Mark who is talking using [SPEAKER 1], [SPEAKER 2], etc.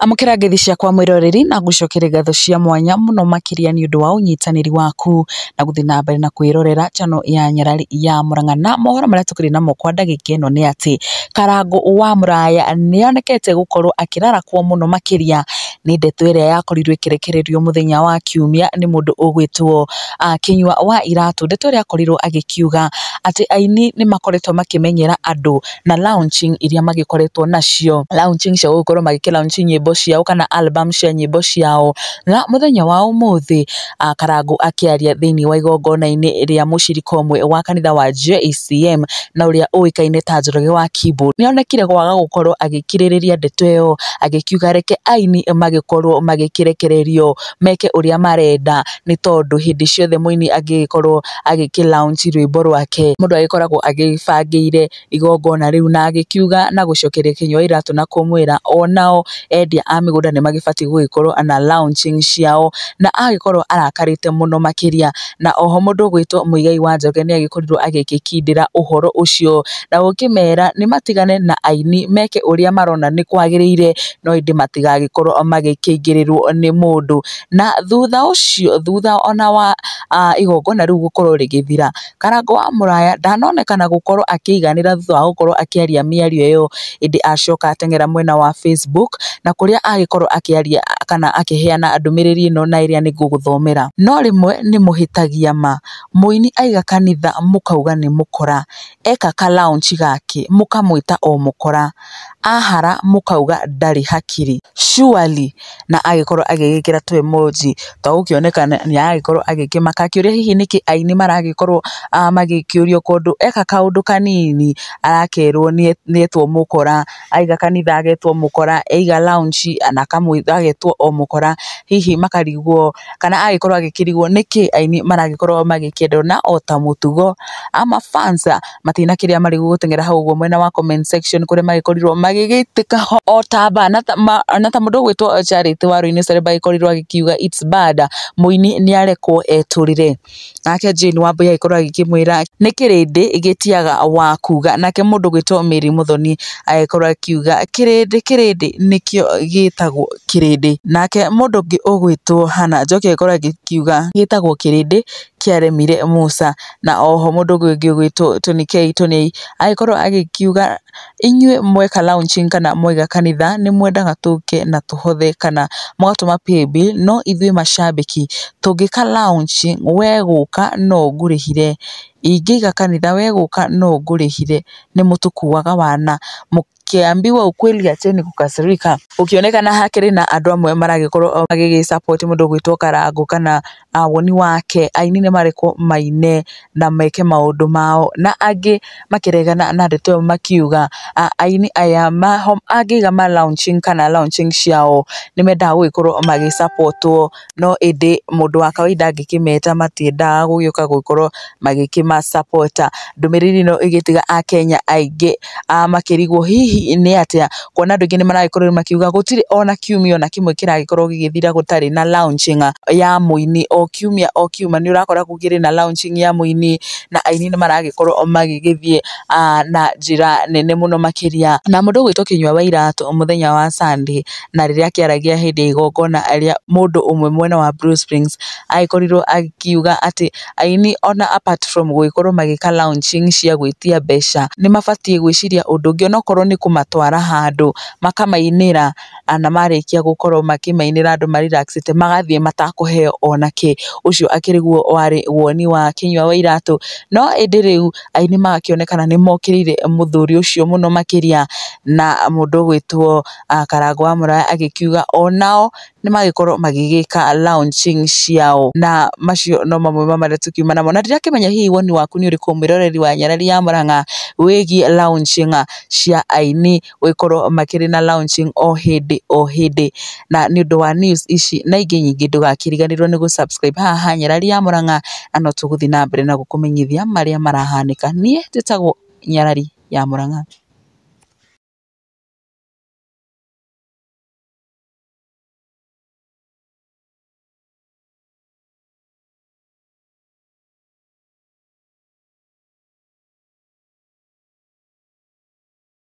[SPEAKER 1] Amũkĩra ngeithi ciakwa mwĩroreri na ngũcokerie ngatho cia mwanya mũno makĩria nĩ ũndũ wa ũnyitanĩri waku na gũthiĩ na mbere na kwĩrorera channel ya Nyarari ya Murang'a. Na mohoro marĩa tũkĩrĩ namo kwa ndagĩka ĩno nĩ atĩ Karangũ wa Mũraya nĩonekete gũkorwo akĩrarakwo mũno makĩria nĩ ndeto ĩrĩa yakorirwo ĩkĩrekererio mũthenya wa kiumia nĩ mũndũ ũgwĩtwo Kinyua wa Iratũ. Ndeto ĩrĩa akorirwo agĩkiuga atĩ aini nĩ makoretwo makĩmenyera andũ na launching iria magĩkoretwo nacio, launching cia gũkorwo magĩkĩ launch nyĩmbo ciao kana album cia nyĩmbo ciao. Na mũthenya wa ũmũthĩ Karangũ akĩaria thĩinĩ wa igongona-inĩ rĩa mũcirika ũmwe wa kanitha wa JCM na ũrĩa ũĩkaine ta Njoroge wa Kibo, nĩonekire kwaga gũkorwo agĩkirĩrĩria ndeto ĩyo, agĩkiuga reke aini magĩkorwo magĩkĩrekererio meke ũrĩa marenda, nĩ tondũ hĩndĩ ciothe mũini angĩgĩkorwo agĩkĩ launch rwĩmbo rwake mũndũ agĩkoragwo agĩbangĩire igongona rĩu, na agĩkiuga na gũcokeria Kinyua Iratũ na kũmwĩra onao endia a mĩgũnda nĩ magĩbatiĩ gũgĩkorwo na launching ciao, na agĩkorwo arakarĩte mũno makĩria. Na oho mũndũ ũgwĩtwo Muigai wa Njoge nĩ agĩkorirwo agĩgĩkindĩra ũhoro ũcio na gũkĩmera nĩ matigane na aini meke ũrĩa marona nĩ kwagĩrĩire, no ĩndĩ matigagĩkorwo magĩkĩingĩrĩrwo nĩ mũndũ. Na thutha ũcio, thutha ona wa igongona rĩu gũkorwo rĩgĩthira, Karangũ wa Mũraya ndanonekana gũkorwo akĩiganĩra thutha wa gũkorwo akĩaria mĩario ĩyo, ĩndĩ acoka ateng'era mwena wa Facebook na kũrĩa agĩkorwo akĩaria kana akĩheana ndũmĩrĩri ĩno na ĩrĩa nĩ ngũgũthomera. No rĩmwe nĩ mũhĩtagia ma, mũini aiga kanitha mũkauga nĩ mũkora, eka ka launch gake mũkamwĩta o mũkora, ahara mũkauga ndarĩ hakiri, surely. Na agĩkorwo agĩgĩkĩra tũ emoji twa gũkĩonekana nĩ aragĩkorwo agĩkĩmaka akĩũria hihi nĩkĩ aini maragĩkorwo magĩkĩũrio kũndũ eka kaũndũ kanini arakerwo nĩetwo mũkora, aiga kanitha agetwo mũkora, aiga launch na agetwo o mũkora, hihi makarigwo kana agĩkorwo agĩkĩrigwo nĩkĩ aini maragĩkorwo magĩkĩendwo. Na o ta mũtugo ama fans matina kĩrĩa marĩ gũteng'era hau ũguo mwena wa comment section kũrĩa magĩkorirwo magĩgĩtĩka o ta ba na ta mũndũ ũgwĩtwo Charity Waru-inĩ Celeb agĩkorirwo agĩkiuga it's bad, mũini nĩarekwo etũrĩre. Nake Jane Wambui agĩkorwo agĩkĩmwĩra nĩ kĩrĩndĩ gĩtiaga wa kuga. Nake mũndũ ũgwĩtwo Mary Muthoni agĩkorwo akiuga kĩrĩndĩ kĩrĩndĩ nĩkĩo gĩtagwo kĩrĩndĩ. Nake mũndũ ũngĩ ũgwĩtwo Hannah Njoki agĩkorwo agĩkiuga gĩtagwo kĩrĩndĩ kĩaremire Musa. Na oho mũndũ ũngĩ ũgwĩtwo Tony K Tony agĩkorwo agĩkiuga inyuĩ mweka launching kana mwaiga kanitha nĩ mwendaga tũke na tũhothe kana mũgatũma paybill, no ithuĩ macambĩki tũngĩka launching we gũka no ngũrĩhire, ingĩiga kanitha we gũka no ngũrĩhire, nĩ mũtũkuaga wana, mũkĩambiwa ukweli acheni kukasirika. Gũkĩonekana hakĩrĩ na andũ amwe maragĩkorwo magĩgĩ support mũndũ ũgwĩtwo Karangũ kana woni wake, aini nĩ marekwo maine na meke maũndũ mao, na angĩ makĩregana na ndeto ĩyo makiuga aini aya angĩiga ma launching kana launching ciao nĩ mendaga gũgĩkorwo magĩsapotwo, no ĩndĩ mũndũ wa kawaida angĩkĩmeta matiendaga gũgĩũka gũkorwo magĩkĩma support. Ndũmĩrĩri ĩno ĩgĩtiga akenya aingĩ makĩrigwo hihi nĩ atĩa, kuona andũ aingĩ nĩ maragĩkorwo makiuga gũtirĩ ona kiumia ona kĩmwe kĩragĩkorwo gĩgĩthira gũtarĩ na launching ya mũini. O kiumia o kiumia nĩ ũrakora gũkĩrĩ na launching ya mũini, na aini nĩ maragĩkorwo magĩgĩthiĩ na njĩra nene mũno makĩria. Na mũndũ ũgwĩtwo Kinyua wa Iratũ mũthenya wa Sunday, na rĩrĩa akĩaragia hĩndĩ ya igongona rĩa mũndũ ũmwe mwena wa Blue Springs, agĩkorirwo akiuga atĩ aini ona apart from gũgĩkorwo magĩka launching cia gwĩtia mbeca, nĩ mabatiĩ gwĩciria ũndũ ũngĩ onokorwo nĩ kũmatwara handũ makamainĩra, na marĩkia gũkorwo makĩmainĩra andũ marelaxĩte magathiĩ matakũheo ona kĩ. Ũcio akĩrĩguo warĩ woni wa Kinyua wa Iratũ. No ĩndĩ rĩu aini magakĩonekana nĩ mokĩrĩire mũthuri ũcio mũno makĩria, na mũndũ ũgwĩtwo Karangũ wa Mũraya agĩkiuga onao nĩ magĩkorwo magĩgĩka launching ciao. Na macio no mamwe ma marĩa tũkiuma namo, na ndirakĩmenya hihi woni waku nĩ ũrĩkũ mwĩroreri wa Nyarari ya Murang'a wĩgiĩ launching cia aini gũgĩkorwo makĩrĩ na launching o hĩndĩ o hĩndĩ. Na nĩ ũndũ wa news ici na ingĩ nyingĩ ndũgakĩriganĩrwo nĩ gũ-subscribe haha Nyarari ya Murang'a, na no tũgũthiĩ na mbere na gũkũmenyithia marĩa marahanĩka. Niĩ njĩtagwo Nyarari ya Murang'a.